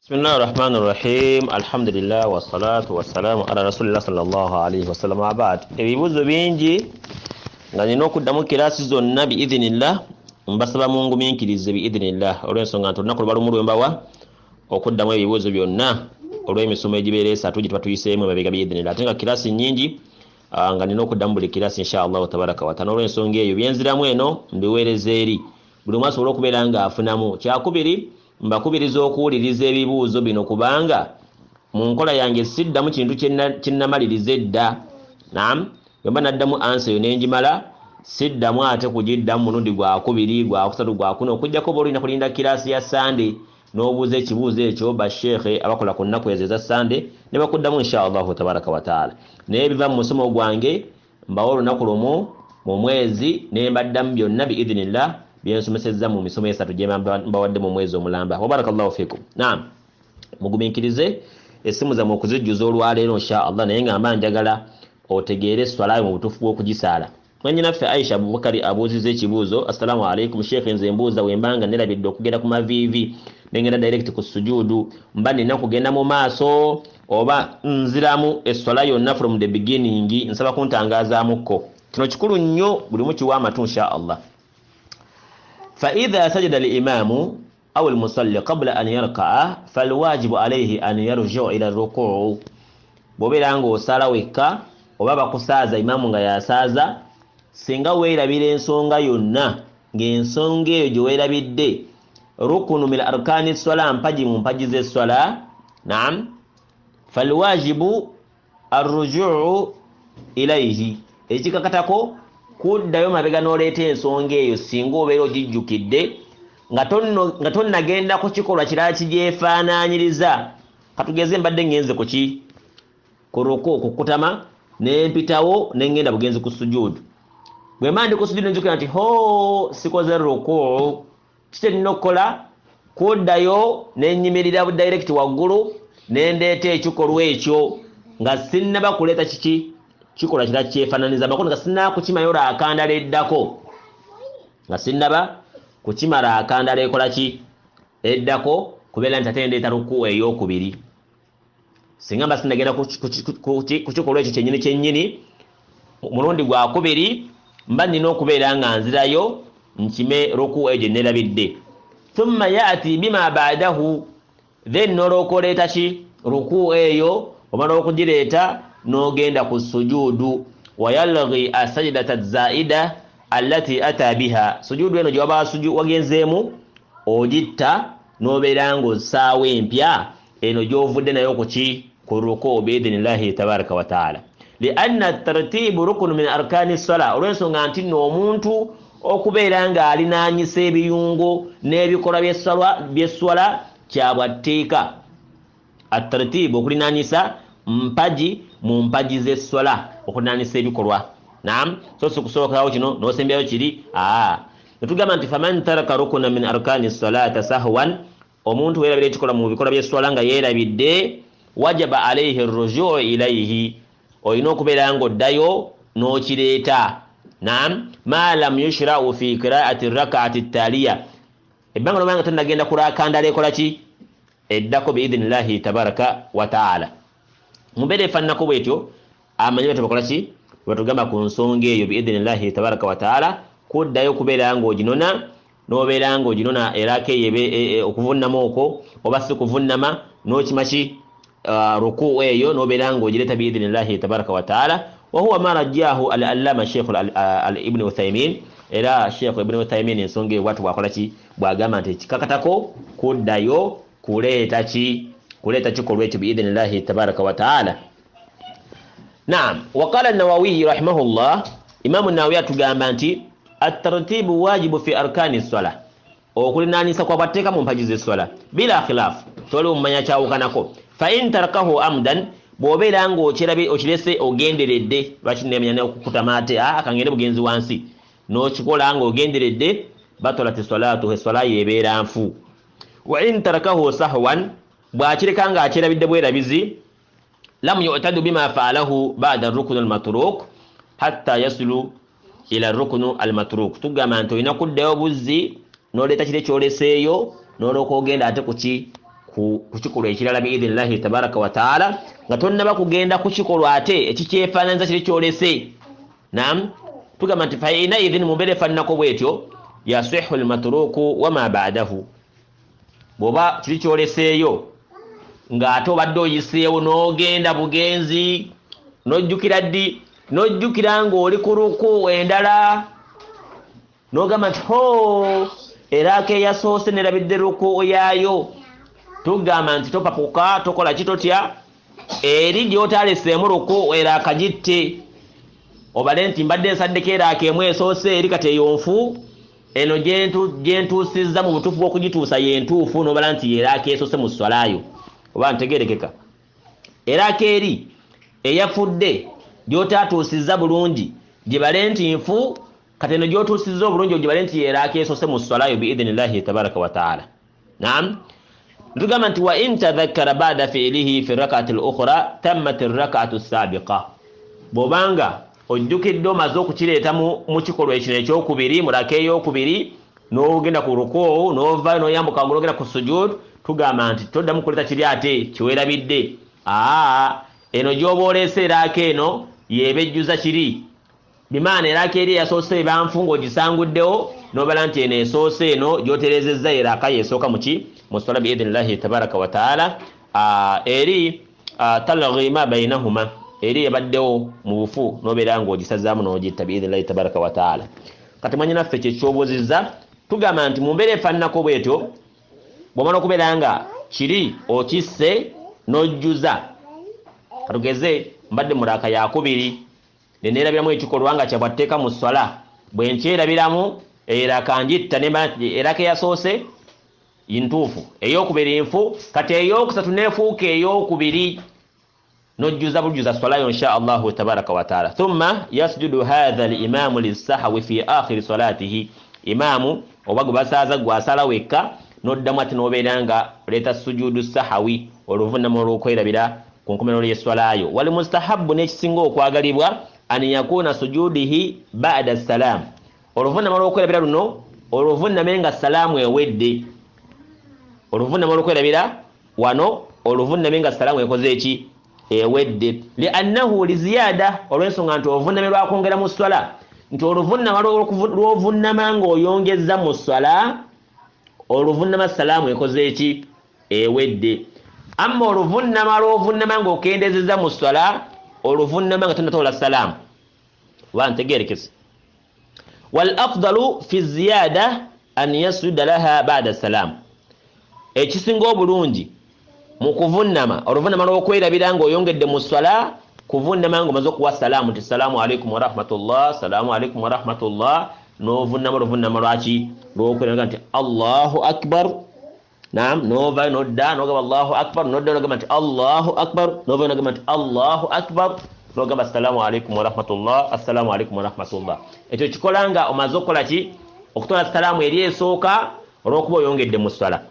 Bismillahi rahmani rahim. Alhamdulillah wassalatu wassalamu ala rasulillah sallallahu alaihi wasallam. Abad, ebibuuzo bingi nga nina okuddamu kirasi zonna biidhinillah. Mbasaba mungumiikirize biidhinillah, olw'ensonga nti olunaku luba lumu lwembawa okuddamu ebibuuzo byonna olw'emisomo egibeera esatu gye tuba tuyiseemu emabega biidhinillah, ate nga kirasi nnyingi, nga nina okuddamu buli kirasi insha Allahu tabaraka wataala. Olw'ensonga eyo byenziramu eno mbiweereza eri buli omu asobole okubeera ng'afunamu. Kyakubiri, mbakubiriza okuwuliriza ebibuuzo bino, kubanga mu nkola yange siddamu kintu kyennamaliriza edda. Naam, bwe mba naddamu ansa eyo nenjimala, siddamu ate kugiddamu mulundi gwakubiri, gwakusatu, gwakuna, okugjako oba olina kulinda kirasi ya Sande n'obuuza ekibuuzo ekyo basheekhe abakola ku nnaku ezo eza Sande ne bakuddamu insha Allahu tabaraka wataala. Naye ebiva mu musomo gwange mbawa olunaku lumu mu mwezi ne mbaddamu byonna biidhinillah byensomesezza mu misomo esatu gye mbawadde mu mwezi omulamba. Wabarakallahu fikum. Naam, mugumiikirize essimu zammwe okuzijjuza olwaleero insha Allah, naye nga mba njagala otegeere swala mu butuufu bw'okugisaala. Mwannyinaffe Aisha Abubakari abuuzizza ekibuuzo: assalamu alaikum sheekhe, nze mbuuza, wembanga nerabidde okugenda ku maviivi nengenda direct ku sujuudu, mba nina kugenda mu maaso oba nziramu esswala yonna from the beginning? Nsaba kuntangazamukko. Kino kikulu nnyo, buli mu kiwa amatu insha Allah. Faidha sajada limamu au almusalli qabla an yarkaa falwajibu alaihi an yarjiu ila rukuu. Bw'obeera ng'osaala wekka oba bakusaaza imaamu nga yasaaza, singa weerabira ensonga yonna ng'ensonga eyo gye weerabidde rukunu min arkani swala, mpagi mu mpagi z'esswala, naam, falwajibu arrujuu ilaihi, ekikakatako kuddayo mabega n'oleeta ensonga eyo singa obeera ogijjukidde nga tonnagenda ku kikolwa kirala kigyefaanaanyiriza. Katugeze mbadde ngenze kuki ku ruku, kukutama, nempitawo nengenda bugenzi ku sujuudu. Bwe mba ndi ku sujuudu nenzukira nti ho, sikoze ruku, kiki nina okukola? Kuddayo nenyimirira direct waggulu nendeeta ekikolwa ekyo nga sinnaba kuleeta kiki kikolwa kirala kyefaananiza amakulu, nga sinnaba kukimayo akandala eddako, nga sinnaba kukimala akandala ekola ki eddako, kubeera nti ate ndeeta ruku eyokubiri. Singa mba sinnagenda ku kikolwa ekyo kyennyini kyennyini mulundi gwakubiri, mba nina okubeera nga nzirayo nkime ruku eyo gye nerabidde. Thumma yati bima badahu, then nolwoka oleeta ki ruku eyo, omala okugireeta n'ogenda ku sujuudu. Wayalghi asajidata zaida allati ata biha, sujuudu eno gyewaba wagenzeemu ogitta n'obeera ng'ossaawo empya eno gy'ovudde nayo kuki ku ruku biidhinillahi tabaraka wataala. Lianna tartibu rukunu min arkani sala, olw'ensonga nti nno omuntu okubeera ng'alinaanyisa ebiyungo n'ebikolwa by'esswala kyabwatteeka. Atartibu, okulinaanyisa, mpagi mu mpagi z'esswala, okulinaanyisa ebikolwa. Naam, so si kusookerawo kino n'osembyayo kiri. Aa, netugamba nti faman taraka rukuna min arkani salata sahwan, omuntu weerabira ekikolwa mu bikolwa by'esswala nga yeerabidde, wajaba alaihi rujuu ilaihi, olina okubeera ng'oddayo n'okireeta. Naam, ma lam yushrau fi qiraati rakaati taliya, ebbanga lobanga tonnagenda kurakandala ekola ki eddako biidhinillahi tabaraka wataala. Mu mbeera efaananako bwetyo, amanyi batyo bakola ki batugamba ku nsonga eyo biidhinillahi tabaraka wataala, kuddayo kubeera ng'oginona n'obeera ng'oginona eraka eyo okuvunnama okwo oba si kuvunnama, n'okima ki ruku eyo n'obeera ng'ogireeta biidhinillahi tabaraka wataala. Wahuwa ma rajjahu al allama Sheikh al Ibni Uthaimin, era Sheikh Ibni Uthaimin ensonga eyo bwatu bwakola ki bwagamba nti ekikakatako kuddayo kuleeta ki kuleeta kikolwa ekyo biidhinillahi tabaraka wataala. Naam, waqala Nawawiyi rahimahullah, Imamu Nawawi atugamba nti atartibu wajibu fi arkani swala, okulinaanyisa kwa bwatteeka mu mpagi z'esswala, bila khilafu, tewaliwo mumanya kyawukanako. Fa in tarakahu amdan, bw'obeera ng'okirese ogenderedde, lwaki nemanya okukutama ate akangende bugenzi wansi, n'okikola ng'ogenderedde, batalat salatuhu, esswala yeebeera nfu. Wa in tarakahu sahwan, bw'akireka ng'akyerabidde bwerabizi, lam yutadu bima faalahu bada rukunu almatruk hatta yasilu ila rukunu almatruk. Tugamba nti olina kuddayo buzzi n'oleeta kiri ekyoleseeyo n'olwoka ogenda ate kuki ku Ku kikolwa ekirala biidhinillahi tabaraka wataala, nga tonnaba kugenda ku kikolwa ate ekikyefaananyiza kiri kyolese. Nam, tugamba nti fainaidhin, mu mbeera efaananako bwetyo, yasihu lmatruku wama badahu. Bw'oba kiri kyoleseeyo ng'ate obadde oyiseewo n'ogenda bugenzi, n'ojjukira ddi? N'ojjukira ng'oli ku ruku endala, n'ogamba nti ho, eraaka eyasoose nerabidde ruku yaayo. Tugamba nti topapuka, tokola kitotya, eri gy'otaleseemu ruku eraaka gitte, obale nti mbadde nsaddeko eraaka emu esoose eri, kati eyo nfu, eno gyentuusizza mu butuufu bw'okugituusa yentuufu, n'obala nti yeraaka esoose mu swalayo. Oba ntegerekeka? Eraaka eri eyafudde gy'otaatuusizza bulungi gibale nti nfu, kati eno gy'otuusizza obulungi ogibale nti yeraaka esoose mu swalayo biidhinillahi tabaraka wataala. Naam, ntugamba nti wa in tadhakkara bada fiilihi fi rakati l ukhra tammat rakaatu sabiqa. Bw'obanga ojjukidde omaze okukireeta mu kikolwa ekino ekyokubiri, mu raka eyokubiri, n'ogenda ku rukuu, n'ovayo n'oyambuka waggulu n'ogenda ku sujud, tugamba nti toddamu kuleeta kiri ate kiweerabidde. Aa, eno gy'oba oleese eraaka eno yeeba ejjuza kiri, bimaana eraaka eri eyasoose eba nfu ng'ogisanguddewo, n'obala nti eno esoose eno gy'otereezezza eraaka yeesooka muki mu swala biidhinillahi tabaraka wataala. Eri talghi ma bainahuma, eri ebaddewo mu bufu, n'obeera ng'ogisazaamu n'ogitta biidhinillahi tabaraka wataala. Kati mwanyinaffe kyekyobuuzizza, tugamba nti mu mbeera efaananako bwetyo, bw'omala okubeera nga kiri okisse n'ojjuza, katugeze mbadde muraaka yakubiri neneerabiramu ekikolwa nga kyabwatteeka mu swala, bwe nkyerabiramu eraka ngitta, nemba nti eraka eyasoose ntuufu, eyokubiri nfu, kati eyokusatu neefuuka eyokubiri, nojjuza bujjuza swalayo insha allahu tabaraka wataala. Thumma yasjudu hatha limamu lisahwi fi akhiri salatihi. Imaamu oba gwe basaaza gwasala wekka, noddamu ate nobeera nga oleeta sujudu sahawi oluvunama olwokwerabira ku nkomerero y'eswalayo. Wali mustahabu, n'ekisinga okwagalibwa, an yakuna sujudihi bada salaamu, oluvunama lwokwerabira luno oluvuname nga salaamu ewedde. Oluvunama olwokwerabira wano oluvuname nga salaamu ekoze eki? Ewedde. Liannahu liziyada, olw'ensonga nti ovuname lwakwongera mu swala, nti oluvunama lwovunama ng'oyongeza mu swala oluvunama salaamu ekoze eki? Ewedde. Amma oluvunama lwovunama ng'okendezeza mu swala oluvunama nga tonatola salaamu. Oba ntegerekese? Wal afdalu fi ziyada an yasjuda laha bada salaamu. Ekisinga obulungi mu kuvunnama oluvunama lw'okwerabira ng'oyongedde mu swala, kuvunnama ng'omaze okuwa salaamu nti salaamu alaikum warahmatullah, salaamu alaikum warahmatullah, n'ovunnama oluvunnama lwaki? Lw'okwerabira nti allahu akbar. Nam, novayo nodda nogamba allahu akbar, nodda nogamba nti allahu akbar, novayo nogamba nti allahu akbar, nogamba assalaamu alaikum warahmatullah, assalaamu alaikum warahmatullah. Ekyo kikola nga omaze okukola ki? Okutola salaamu eri esooka olw'okuba oyongedde mu swala.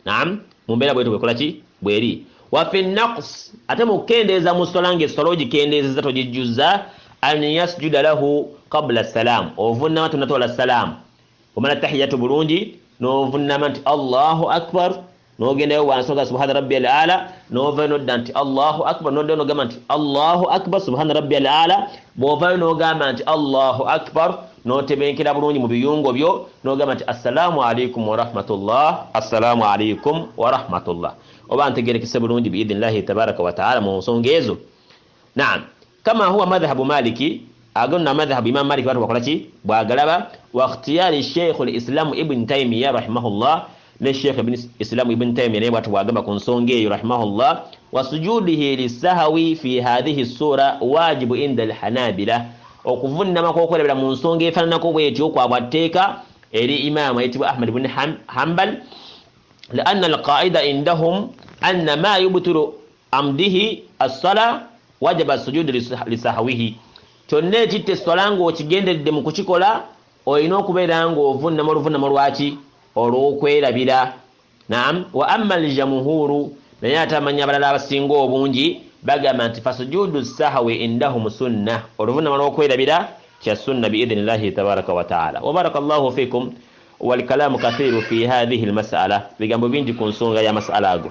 Naam, mu mbeera bwetyo bwekola ki? Bweri. Wafi naqs, ate mu kukendeeza mu swala ng'eswala ogikendeezeza togijjuza, an yasjuda lahu qabula salaamu, ovunnama tonatola salaamu. Omala tahiyatu bulungi n'ovunnama nti allahu akbar, n'ogendayo wansi oga subhana rabbi al ala, n'ovayo nodda nti allahu akbar, noddayo nogamba nti allahu akbar subhana rabbi al ala. Bw'ovayo n'ogamba nti allahu akbar, n'otebenkera bulungi mu biyungo byo, n'ogamba nti assalaamu alaikum warahmatullah, assalaamu alaikum warahmatullah. Oba ntegerekese bulungi biidhinillahi tabaraka wataala mu nsonga ezo? Naam, kama huwa madhhabu Maliki, ago nno amadhhabu Imamu Maliki batu bakola ki bwagalaba, wa ikhtiyari Sheikhu Lislamu Ibuni Taimiya rahimahullah, ne Sheikh Ibn Islamu Ibn Taimiya naye bwatu bwagamba ku nsonga eyo rahimahullah. Wa sujudihi lissahawi fi hadhihi sura wajibu inda alhanabila, okuvunnama kw'okwerabira mu nsonga efaananako bwetyo kwa bwatteeka eri imaamu ayitibwa Ahmad ibn Hambal, lianna alqaida indahum anna ma yubtiru amdihi assala wajaba sujudu lisahawihi. Kyonna ekitta esswala ng'okigenderedde mu kukikola, olina okubeera ng'ovunnama oluvunnama lwaki? Olw'okwerabira. Naam, wa amma aljamuhuru, naye ate amanyi abalala abasinga obungi bagamba nti fasujudu sahawi indahum sunna, oluvunnama lw'okwerabira kya sunna biidhinillahi tabaraka wataala. Wabaraka llahu fikum. Walkalamu kathiru fi hathihi lmasala, bigambo bingi ku nsonga ya masala ago.